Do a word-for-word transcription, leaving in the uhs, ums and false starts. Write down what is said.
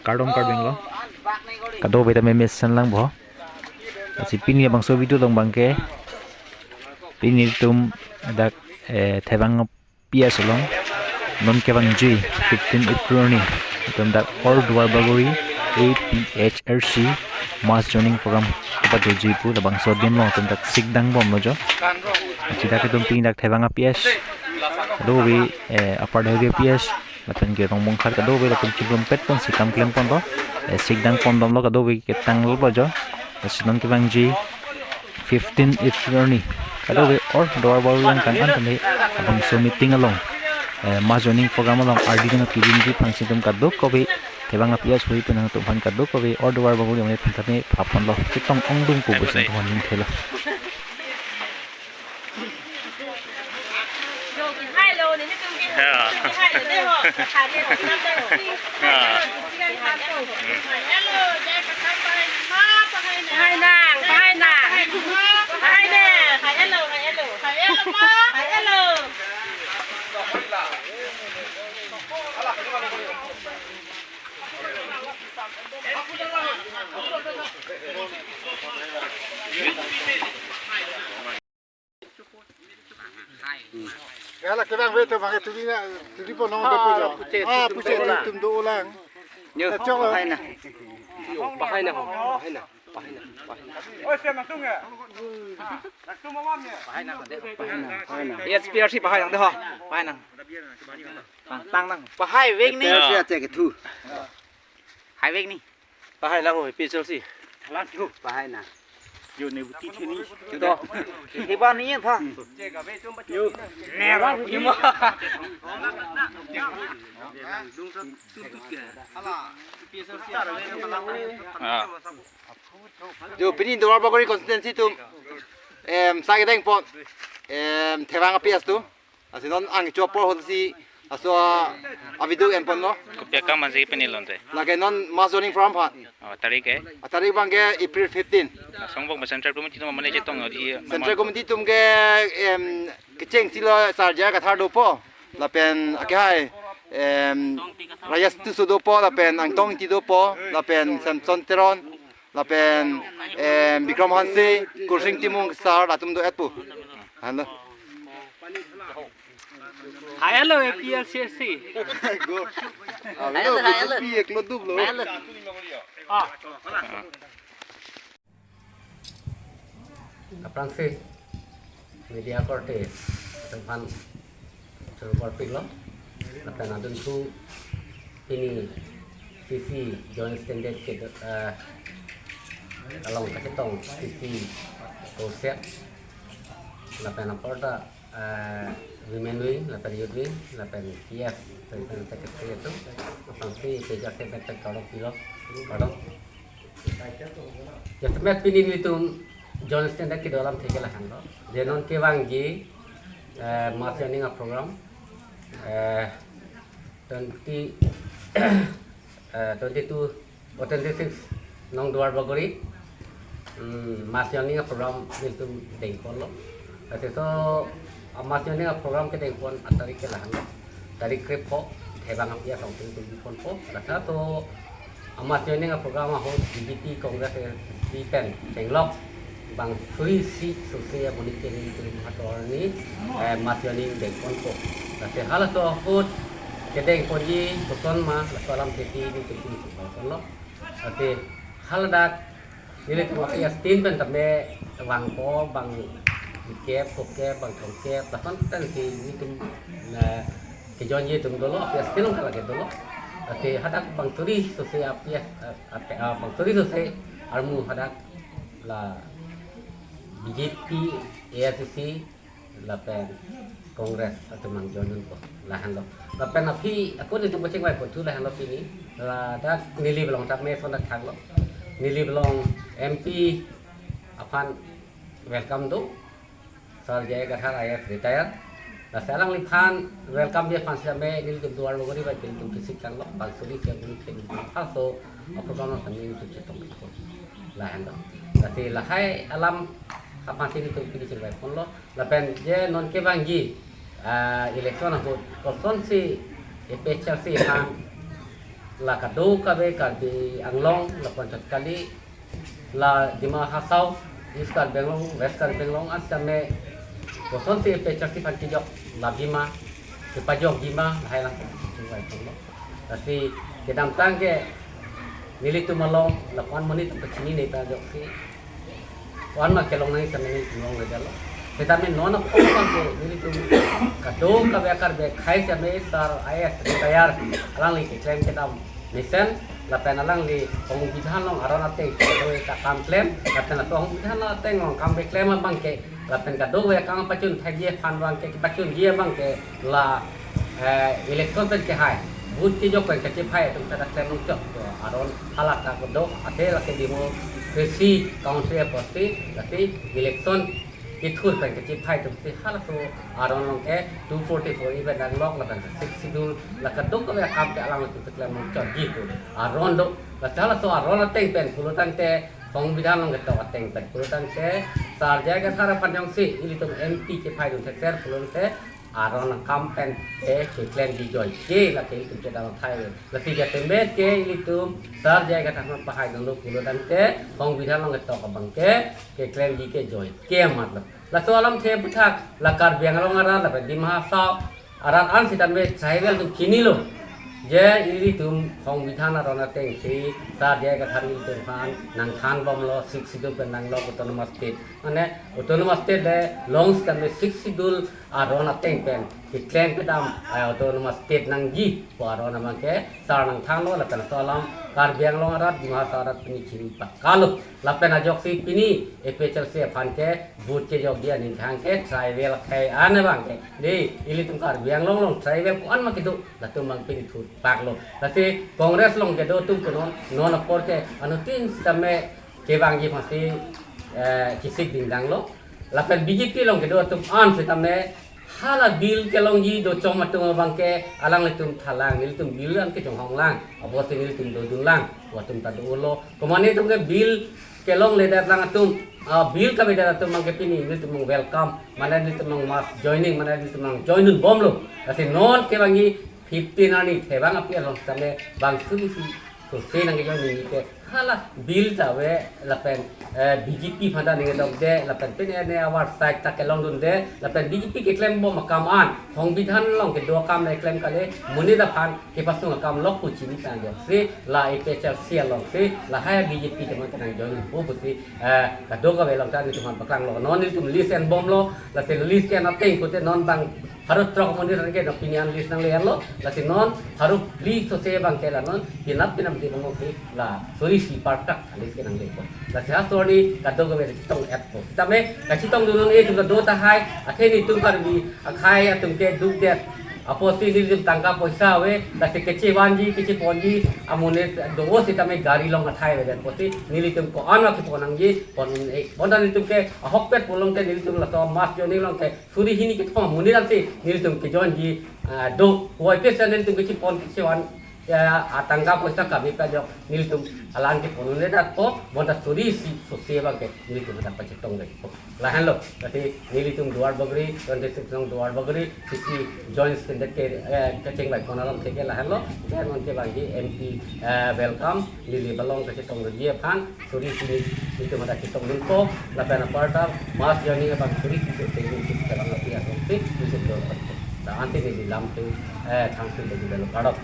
Kardom kardom lo. Kadokave ta mesen lang bo. Lasi pini labangso video along abangke, pini itum dak, eh, Thevang P S along non kevangji fifteen April arni itum dak All Duar Bagori A P H L C mass joining program kepadoji pu labangso adim along itum dak sikdang bomlo jo. Lasi dak itum pini dak Thevang P S, kadokave, eh, Upper Deuri P S, lapen ke Rongbongkhat kadokave lapen chibrum pet ponsi kam klem ponlo, eh, sikdang pon bomlo, kadokave ketang lo jo. Lasi non kevangji fifteen April arni kadokave All Duar Bagori along kang an tame labangso meeting along, eh, mass joining program along ardi dun kevangji aphansi itum kadokave Thevang P S hui pen nangtum aphan kadokave All Duar Bagori amonit aphan tame pha ponlo, chetong ongdung pu pusi itum aphan ningthelo. Ya la, kevang ve to, bang tuli na, tuli po nong do po jo. Ah, puche, itum do lang. Yo, bahai na. Bahai na, bahai na, bahai na, bahai na. Oi, siapa langsung ya? Langsung mawam ya? Bahai na, bahai na. Yes, P R C bahai na, deh. Bahai na. Pang, pang nang. Pahai vek ni. P L C acek kethu. Hai vek ni. Pahai nang oi, P H L C. Halang tu. Pahai nang. Yo ne buti theni. Yo. Hiba ni tha. Yo. Nera buti ma. Ah. Yo, pini Duar Bagori constituency atum, em, sa kedeng pon, em, Thevang P S atum. Lasi non angcho apor ahut si laso a-video en ponlo. Kopi akam ansi pini lonte? Lake non mass joining program aphan. Oh, tarik ke? A tarik abangke April fifteen. Lason bok ma central committee atum mane chetong di. Central committee atum ke, em, kecheng si lo Sar J I Kathar dopo. Lapen akehai, em, Rajesh Tisso dopo, lapen Angtong Ingti dopo, lapen Samson Teron, lapen, em, Bikram Hanse, Kursing Timung sar latum do-et pu. Halo. Hai, halo, A P L C C. Go. Hai, halo, hai, halo. Pi ek lo dub lo. Hai, halo. Ah. Aphrangsi media korte atum aphan choro korpiklo. Lapen adunthu pini C C Joint Standard ke, eh, along kachetong C C Kosek. Lapen apor ta, eh, Women Wing, lapen Youth Wing, lapen P S, lapen Secretary atum. Aphrangsi peja se betek tolong pilo. Pardon. Jasemet pini nelitum Joint Standard kedo alamthe ke lahenlo. Je non kevangji, eh, mass joining a program, eh, twenty, eh, twenty-two, oh, twenty-six nong Duar Bagori, hmm, mass joining a program nelitum dengponlo. Lasi laso a mass joining a program kedeng pon a tarik ke lahenlo. Tarik krepho, Thevang P S along nelitum biponpo. Laso a mass joining a program ahut B J P, Congress, A S D pen chenglok bang suri si suse amonit ke nelitum ahavar arni, eh, mass joining dengponpo. Lasi halaso ahut kedengponji koson ma, laso alamthe si nelitum pini chingvaiponlo. Lasi haladak nelitum A P S tin pen tame vangpo, bang kep, kokep, bang thomkep, lason pen si nelitum, eh, kejoinji atum dolo, A P S tin along ke lake dolo. Lasi hadak bang suri suse A P S, eh, A P, ah, bang suri suse armu hadak la B J P, A I C C, lapen Congress atum nangjoin dunpo, lahenlo. Lapen aphi ako nelitum kachingvai ponthu lahenlo pini. Ladak neli belong tame son dak thaklo. Neli belong M P aphan welcome do. Sar J I Kathar I A S retire. Lasi alangliphan welcome ji aphan sitame nelitum Duar Bagori bai nelitum kesik tanglo. Bang suri si amonit ke nelitum halaso a program aphan nelitum chetong. Lahenlo. Lasi lahai alam aphansi nelitum pini chingvaiponlo. Lapen je non kevangji, ah, election ahut kosonsi A P H L C aphan La kadokave Karbi Anglong, lapuan chot kali, la Dima Hasao, East Karbi Anglong, West Karbi Anglong, an sitame kosonsi APHLC aphan kejok labi ma, kepajokji ma, lahai alam chingvai ponlo. Lasi kedamtang ke nelitum along, lapuan monit atum kachinine ta ajoksi ko-an ma kelong nangji sitame nelitum longledetlo. Sitame non apor abang ke nelitum kadokave Karbi akhei sitame Sir I A S retire alangli keklem kedam mesen, lapen alangli songbidhan along aron ateng kadokave akam klem, lapen songbidhan along ateng along akam keklem abang ke, lapen kadokave akam pachun thekji aphan abang ke, pachunji abang ke la, eh, election pen kehai, vote kejok pen kachephai atum ta klem nangchok, to aron hala ta kedo, athe lake democracy country apotsi, lasi election kethur pen kachephai atumsi halaso aron along ke two forty-four A pen nanglok, lapen Sixth Schedule, la kadokave akam ke alanglitum ta klem nangchokji pu aron do. Lasi halaso aron ateng pen pulotangte, songbidhan along ketok ateng pen pulotangte, Sir J I Kathar aphan jongsi ilitum M P chephai dun thekser pulotangte, aron akam pen ke keklemji joike, lake ilitum chedam athai. Lasi jasemet ke ilitum Sir J I Kathar aphan pahai dunlo pulotangte, songbidhan along ketok abang ke keklemji ke joike amatlo. Laso alamthe aphuthak la Karbi Anglong arat, lapen Dima Hasao arat an sitame tribal atum chinilo, je ilitum songbidhan aron atengsi Sir J I Kathar ilitum aphan nangthanbomlo, Sixth Schedule pen nanglok autonomous state. Mane autonomous state le long sitame Sixth Schedule aron ateng pen keklem kedam, eh, autonomous state nangji pu aron abang ke sar nangthanlo, lapen laso alam Karbi Anglong arat, Dima Hasao arat pini chini pakalo. Lapen ajoksi pini APHLC aphan ke vote kejokji aning thang ke tribal akhei an abang ke, dei, ilitum Karbi Anglong along tribal ko-an ma kedo, latum abang pini thurpaklo. Lasi Congress along kedo atum ko non, non apor ke anuttin sitame kevangji aphansi, eh, kisik dingdanglo. Lapen BJP along kedo atum an sitame hala bill kelongji dochom atum abang ke alanglitum thalang, nelitum bill an kechonghonglang, apotsi nelitum dodunlang, atum ta dolo. Komane atum ke bill kelongledetlang atum, ah, bill kavedet atum abang ke pini nelitum abang welcome, mane nelitum abang mass joining, mane nelitum abang join dunbomlo. Lasi non kevangji fifteen arni thevang api along sitame bang suri si sose nangkejoin nangji ke hala bill ta ave, lapen, eh, BJP aphan ta ningdokde, lapen pine ne our side ta kelongdunde, lapen BJP keklembom akam an, songbidhan along kedo akam le klem kali, monit aphan kepasung akam lok pu chini tangjoksi, la APHLC alongsi, lahai BJP teman kenangjoinpo pusi, eh, kadokave along ta nelitum aphan paklanglo. Non nelitum list enbomlo, lasi list ke-en ateng pute non bang pharo throk monit an ke non pini an list nangle-enlo, lasi non pharo phli sose abang ke la non pinap pinap di bang ke la suri si partak list kenanglepo. Lasi ha suri kadokave chetong-etpo. Sitame kachetongdun un-e atum ta do tahai, athe nelitum Karbi akhei atum ke dukdet. Apotsi nelitum tangka poisa ave, lasi kechevanji, kecheponji amonit do, sitame gari along athai avedet apotsi nelitum ko-an ma kepon nangji, pon un-e. Bonta nelitum ke ahokpet pulote nelitum laso mass joining along ke suri hini kethom amonit ansi nelitum kejoinji, ah, do. Huai ke sa nelitum kechepon kechevan, ya, atangka poisa kave pajok nelitum alang kepon un-edatpo, bonta suri si sose abang ke nelitum ta pachetongdetpo. Lahenlo, lasi nelitum Duar Bagori, twenty-six nong Duar Bagori, sisi joint extended ke, eh, kechengvai pon alamthe ke lahenlo, ke non kevangji MP, eh, welcome, neli balong kachetongdunji aphan, suri si nelitum ta chetongdunpo, lapen aparta mass joining abang suri si sose nelitum chetong api asong si nelitum do. Da ante neli lamthe, eh, thangsi bagi belo kadok.